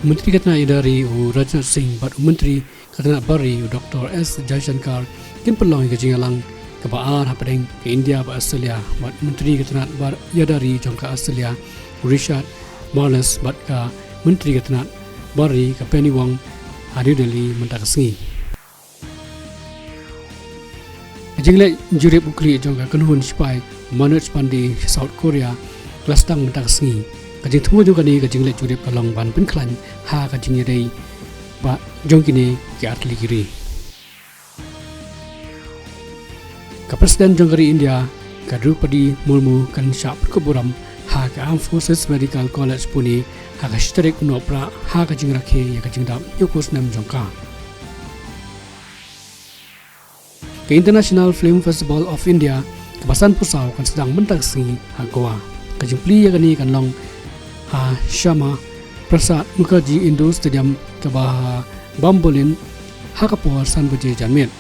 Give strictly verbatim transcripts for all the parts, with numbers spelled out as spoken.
Myntri ka tnat ïada ri u Rajnath Singh bad u Myntri ka tnat bar ri u Doctor S Jaishankar kin pynlong ïa ka jingïalang kaba ar hapdeng ka India bad Australia, bad Myntri ka tnat bar ïada ri jong ka Australia u Richard Marles bad ka Myntri ka tnat bar ri ka Penny Wong ha New Delhi mynta ka sngi. Ka jingleit jurip u khlieh jong ka kynhun shipai Manoj Pandey sha South Korea ka la sdang mynta ka sngi. Ka jingthmu jong kane ka jingleit jurip ka long ban pynkhlaiñ ha ka jingïadei ba jong kine ki artylli ki ri. Ka President jong ka ri India ka Droupadi Murmu kan shah pynkup burom ha ka Armed Forces Medical College Pune ha ka shi tarik u Nohprah ha ka jingrakhe ïa ka jingdap hynñiewphew snem jong ka. Ka International Film Festival of India kaba sanphew saw kan sdang mynta ka sngi ha Goa. Ka jingplie ïa kane kan long ha Shyama Prasad Mukherjee Indoor Stadium kaba ha Bambolim ha ka por san baje janmiet.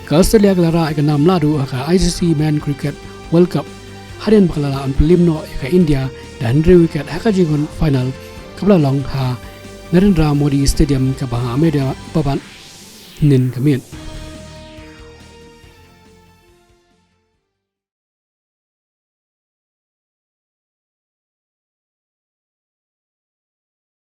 Ka Australia ka la rah ïa ka nam lahduh ha ka I C C Men Cricket World Cup hadien ba ka la lah ban pynliem noh ïa ka India da hynriew wicket ha ka jingkwah final kaba la long ha Narendra Modi Stadium kaba ha Ahmedabad hynnin ka miet.